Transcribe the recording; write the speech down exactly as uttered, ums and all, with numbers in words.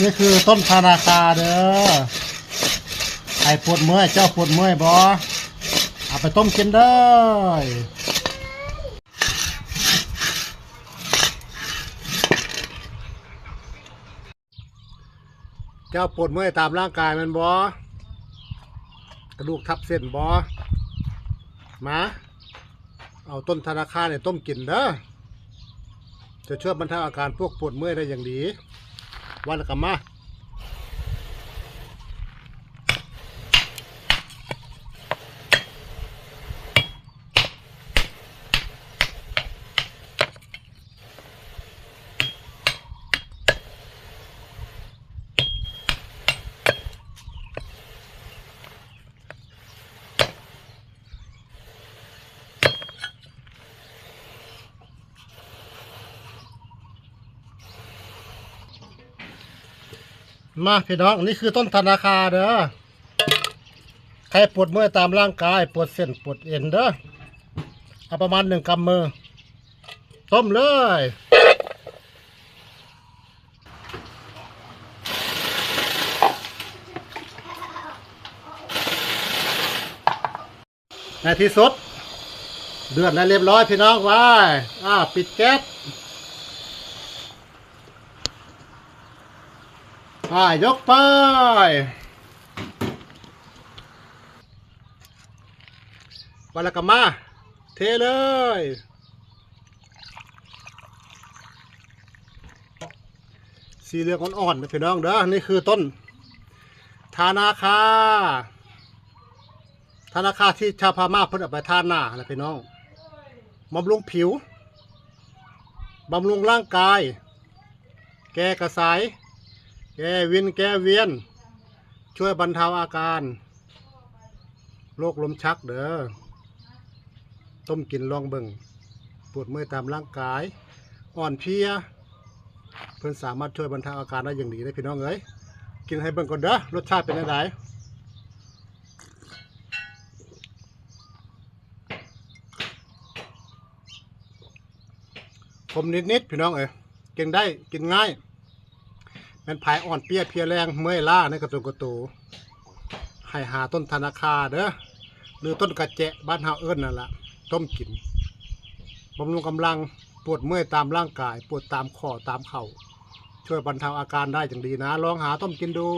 นี่คือต้นทานาคาเด้อ ใครปวดเมื่อย เจ้าปวดเมื่อยบ่ เอาไปต้มกินเด้อ เจ้าปวดเมื่อยตามร่างกายแม่นบ่ กระดูกทับเส้นบ่ มา เอาต้นทานาคาเนี่ยต้มกินเด้อ จะช่วยบรรเทาอาการพวกปวดเมื่อยได้อย่างดี วันละกำมา มาพี่น้อง นี่คือต้นทานาคาเด้อ ใครปวดเมื่อยตามร่างกาย ปวดเส้นปวดเอ็นเด้อ เอาประมาณหนึ่งกำมือ ต้มเลย ในที่สุด เดือดแล้วเรียบร้อยพี่น้อง ว้าย อ่า ปิดแก๊ส อ่า ยกไป วันละกำมา เทเลย สีเหลืองอ่อนๆนะพี่น้องเด้อ นี่คือต้นทานาคา ทานาคาที่ชาวพม่าเพิ่นเอาไปทาหน้านะพี่น้อง บำรุงผิว บำรุงร่างกาย แก้กระสาย แก้วินแก้เวียน ช่วยบรรเทาอาการ โรคลมชักเด้อ ต้มกินลองเบิ่ง ปวดเมื่อยตามร่างกาย อ่อนเพลีย เพิ่นสามารถช่วยบรรเทาอาการได้อย่างดีเลยพี่น้องเอ้ย กินให้เบิ่งก่อนเด้อ รสชาติเป็นจั่งใด ขมนิดๆ พี่น้องเอ้ย กินได้ กินง่าย แม่นไผอ่อนเปียเพลียแรง เมื่อยล้าในกระตุนกระตู ให้หาต้นทานาคาเด้อ หรือต้นกระแจะบ้านเฮาเอิ้นนั่นล่ะ ต้มกิน บำรุงกำลัง ปวดเมื่อยตามร่างกาย ปวดตามข้อตามเข่า ช่วยบรรเทาอาการได้อย่างดีนะ ลองหาต้มกินดู